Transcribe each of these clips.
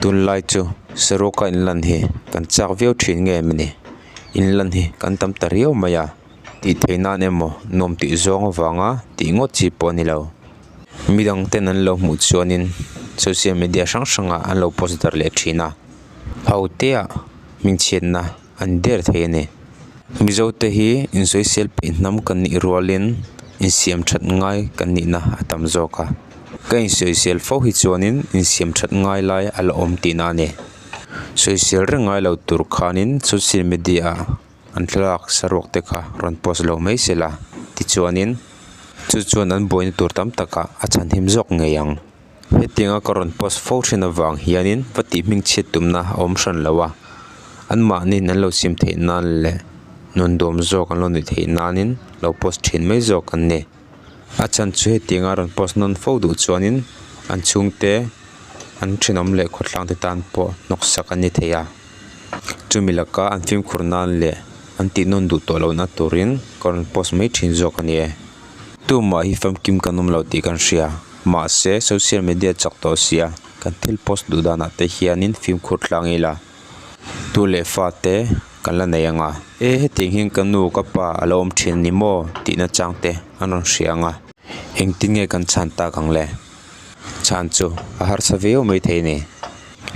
Tunlai chu saruaka inlan hi kan chak viau thin nge mawni inlan hi kan tam ta riau mai a tih theih nan emaw nuam tih zawng avanga tih ngawt chi pawh a ni lo midang ten an lo hmuh chuanin social media hrang hrangah an lo post darh leh thin a ho te ah hmingchhiatna an der thei a ni mizo te hi insawisel peih hnam kan nih rualin insiam that ngai kan nihna a tam zawk a ka insawisel fo hi chuanin insiam that ngai lai a la awm tihna a ni sawisel reng ngai lo tur khanin social media ah an thlalak saruak te kha rawn post lo mai se la tichuanin chu chuan an buaina tur tam takah a chhanhim zawk ngei ang. Hetianga ka rawn post fo thin avang hianin va tih hming chhiat tumna a awm hran lo a, anmahniin an lo sim theih nan leh nun dawm zawk an lo nih theih nanin lo post thin mai zawk an ni. A chhan chu hetianga rawn post nawn fo duh chuanin an chhungte an thenawm leh khawtlang te tan pawh hnawksak an ni thei a, chumi laka an fimkhur nan leh an tih nawn duh tawh lohna turin ka rawn post mai thin zawk a ni e. Tumah hi famkim kan awm lo tih kan hria. Mahse, social media chak tawh sia, kan thil post duh danah te hianin fimkhur tlang ila, tu leh fa te kan la nei ang a. E, hetiang hian ka nu ka pa a lo awm thin a ni maw tihna chang te an rawn hria ang a. Engtin nge kan chhan tak ang le? Chhan chu a harsa viau mai thei a ni.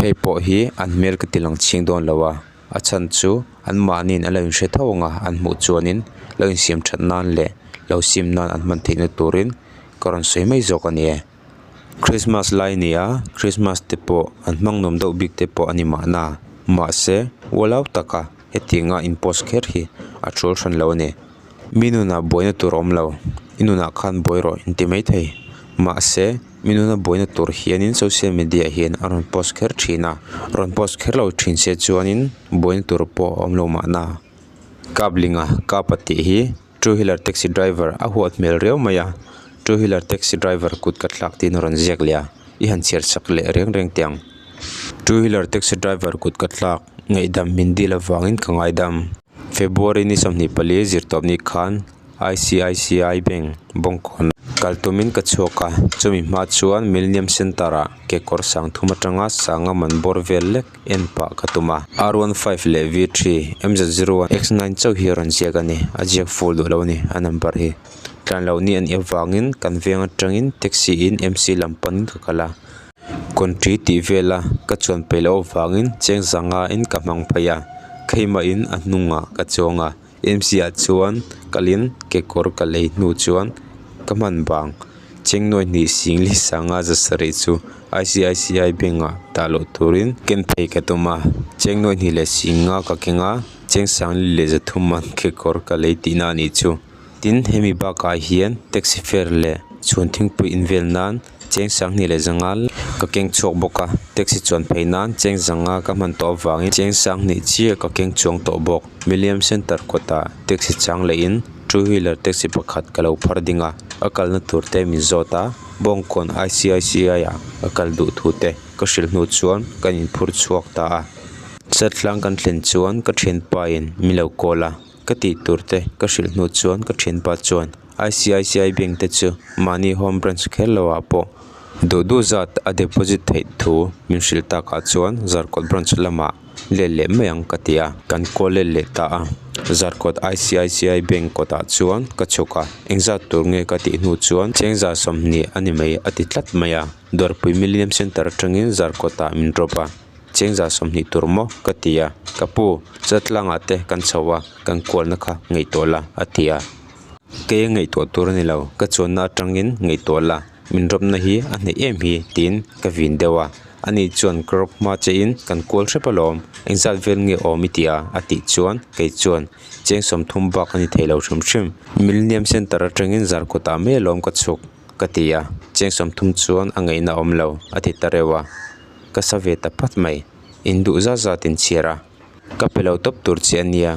Hei pawh hi an hmel ka ti lang chhing dawn lo a, a chhan chu anmahniin an lo inhre tho ang a, an hmuh chuanin lo insiam that nan leh lo sim nan an hman theihna turin ka rawn sawi mai zawk a ni e. Christmas lai a ni a, Christmas te pawh an hmang nuam deuh bik te pawh a ni mahna. Mahse, ualau taka hetianga in post kher hi a tul hran lo a ni. Mi nunah buaina tur a awm lo, i nunah khan buai rawh in ti maithei. Mahse, mi nuna buaina tur hianin social media hian a rawn post kher thin a, rawn post kher lo thin se chuanin buaina tur pawh a awm lo mahna. Kaplinga kapa tih hi. Two wheeler taxi driver a huat hmel riau mai a two wheeler taxi driver kut ka thlak tiin a rawn ziak leh a i han chhiar sak leh reng reng teh ang two wheeler taxi driver kut ka thlak ngaihdam min dil avangin ka ngaidam February ni 24 zirtawp ni khan I_C_I_C_I bank Bawngkawn kal tumin ka chhuak a chumi hma chuan Millennium Centre ah kekawr sang thum atanga sanga man bawr vel lek en pah ka tum a r one five leh v three m z zero one x nine chauh hi a rawn ziak a ni a ziak full duh lo a ni a number hi tlan loh ni a nih avangin kan veng atangin taxi in m c lam panin ka kal a kawnṭi tih vela ka chuan peih loh avangin cheng zanga in ka hmang phei a kheimahin a hnungah ka chuang a m c ah chuan kalin kekawr ka lei hnu chuan ka hman bang. Chengnuai hnih singli sanga zasarih chu I_C_I_C_I bank ah dah loh turin ken phei ka tum a chengnuai hnih leh singa ka keng a cheng sangli leh zathum an kekawr ka lei tihna a nih chu tin hemi bakah hian taxi fare leh chhun thingpui in vel nan cheng sanghnih leh zanga ka keng chhuak bawk a taxi chuan phei nan cheng zanga ka hman tawh avangin cheng sanghnih chiah ka keng chuang tawh bawk Millennium Centre kawtah taxi chang leh in two wheeler taxi pakhat ka lo phar ding a a kalna tur te min zawt a Bawngkawn I_C_I_C_I ah a kal duh thu te ka hrilh hnu chuan kan inphur chhuak ta a chetlang kan thlen chuan ka thianpa in min lo call a ka tih tur te ka hrilh hnu chuan ka thianpa chuan I_C_I_C_I bank te chu mahni home branch kher lo ah pawh duh duh zat a deposit theih thu min hrilh takah chuan Zarkawt branch lamah let leh mai ang ka ti a kan call let leh ta a Zarkawt I_C_I_C_I bank kawtah chuan ka chhuk a engzat tur nge ka tih hnu chuan chengza 20 a ni mai a ti tlat mai a Dawrpui Millennium Centre atangin Zarkawt ah min drop a chengza 20 tur maw ka ti a ka pu chatlangah te kan chho a kan kualna kha ngaihtuah la a ti a kei a ngaihtuah tur a ni lo ka chuanna atangin ngaihtuah la min drop na hi a hnaih em hi tiin ka vin deuh a. Ani chuan ka rawp hma che in kan kual hrep alawm, engzat vel nge awm i tih a? a tih chuan kei chuan cheng 30 bak a ni thei lo hrim hrim. Millennium Centre atangin Zarkawt ah mai alawm ka chhuk ka ti a, cheng 30 chuan a ngaihna awm lo a ti ta reuh a, ka sa ve ta phat mai, in duh zat zat in chhiar a, ka pe lo tawp tur che a nia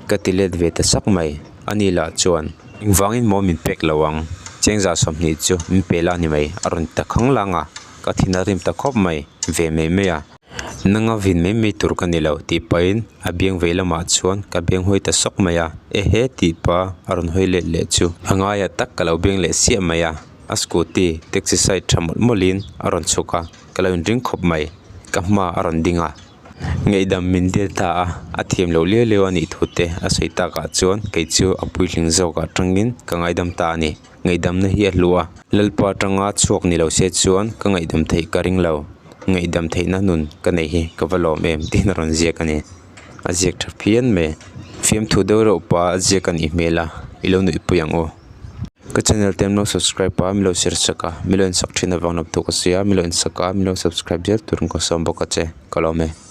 ka ti let ve ta sak mai, ani lah chuan engvangin maw min pek lo ang, cheng 20 chu min pe la ni mai a rawn ti ta khang lang a. Ka thin a rim ta khawp mai, ve mai mai a. Nanga vin mai mai tur ka ni lo tih pahin a biang vei lamah chuan ka biang hawi ta sawk mai a, ehe tih pa a rawn hawi let leh chu a ngaiah tak ka lo biang leh siah mai a, a scooty taxi side tha mawlh mawlhin a rawn chhuk a, ka lo inring khawp mai. Ka hma a rawn ding a, ngaihdam min dil ta a, a thiam loh liau liau a nih thu te a sawi takah chuan kei chu a puitling zawkah tangin ka ngaidam ta a ni. Ngaihdamna hi a hlu a, Lalpa atanga chhuak ni lo se chuan ka ngaihdam theih ka ring lo. Ngaihdam theihna nun ka nei hi ka va lawm em tiin a rawn ziak a ni. A ziak tha phian mai. Fiamthu deuh reuh pa a ziak a nih hmel a, i lo nuihpui ang u. Ka channel te an lo subscribe a, mi lo share sak a, mi lo en sak thin avang lam thu ka sawi a, mi lo en sak a, mi lo subscribe zel turin ka sawm bawk a che, ka lawm e.